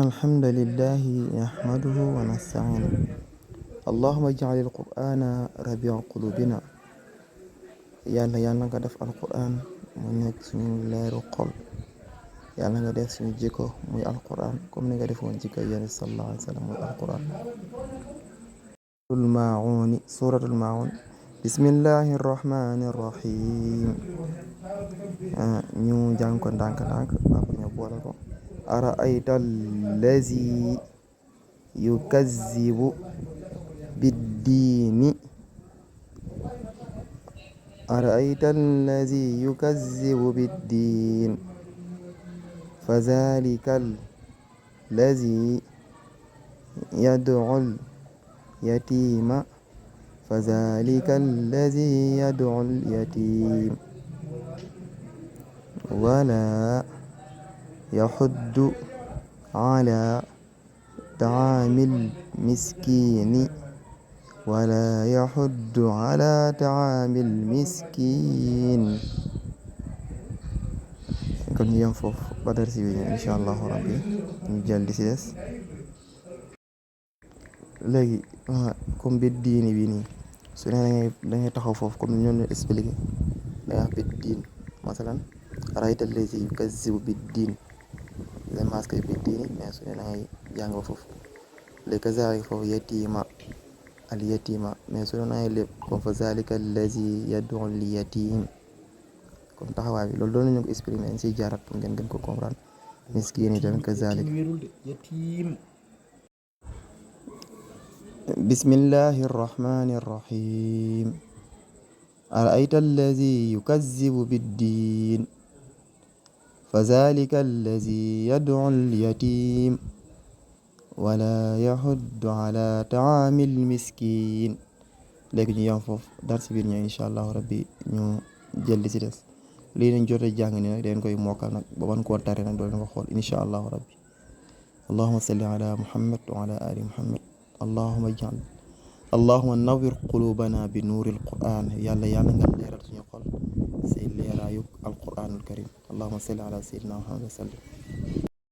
الحمد لله نحمده ونستعينه اللهم اجعل القرآن ربيع قلوبنا yàlla nga def alquran mu nekk suñu leeru xol yàlla nga def suñu jikko muy alquran comme ni nga defoon jikko yonent sallallahu alayhi wa sallam muy alquran. suratul maun bismillahi rahmani rahim ñu jàng ko ndànk-ndànk papa ñu boole ko. araayta allazi yukazzibu biddiini أرأيت الذي يكذب بالدين فذلك الذي يدعو اليتيم ولا يحض على طعام المسكين kon ñu yem foofu ba darsi bi incha allahu rabbi ñu jël di si des léegi comme bit diini bi nii su ne dangay taxaw foofu comme ni ñoo expliqué danga wax bit diin masalan arayta allazi yukazzibu bid diin les masques bit diini mais su ne dangay jàng ba foofu léegi kazaalika foofu yatiima al yatima mais su doon ay lépp comme fa zalika allazi yad'u al yatim comme taxawaay bi loolu doon nañu ko exprimer si jaarat pour ngeen gën ko comprendre miskin yi tamit kazalik. bismillahi rrahmani rrahim ara'ayta allazi yukazzibu biddin fa zalika allazi yad'u al yatim wala yaxuddu ala taamil miskin. léegi ñu yam foofu dar si biir ñëw incha allahu rabbi ñu jël li si des lii nañ jot a jàng ni nag dañ koy mokkal nag ba man koo tare nag doo leen ko xool incha allahu rabbi. allahuma salli ala muhammad wa ala ali muhammad allahuma nawwir qulubana bi nuuril quran yàlla nga leeral suñu xol si leeraayu alquranul karim allahuma salli ala sayyidina muhammad wa sallim.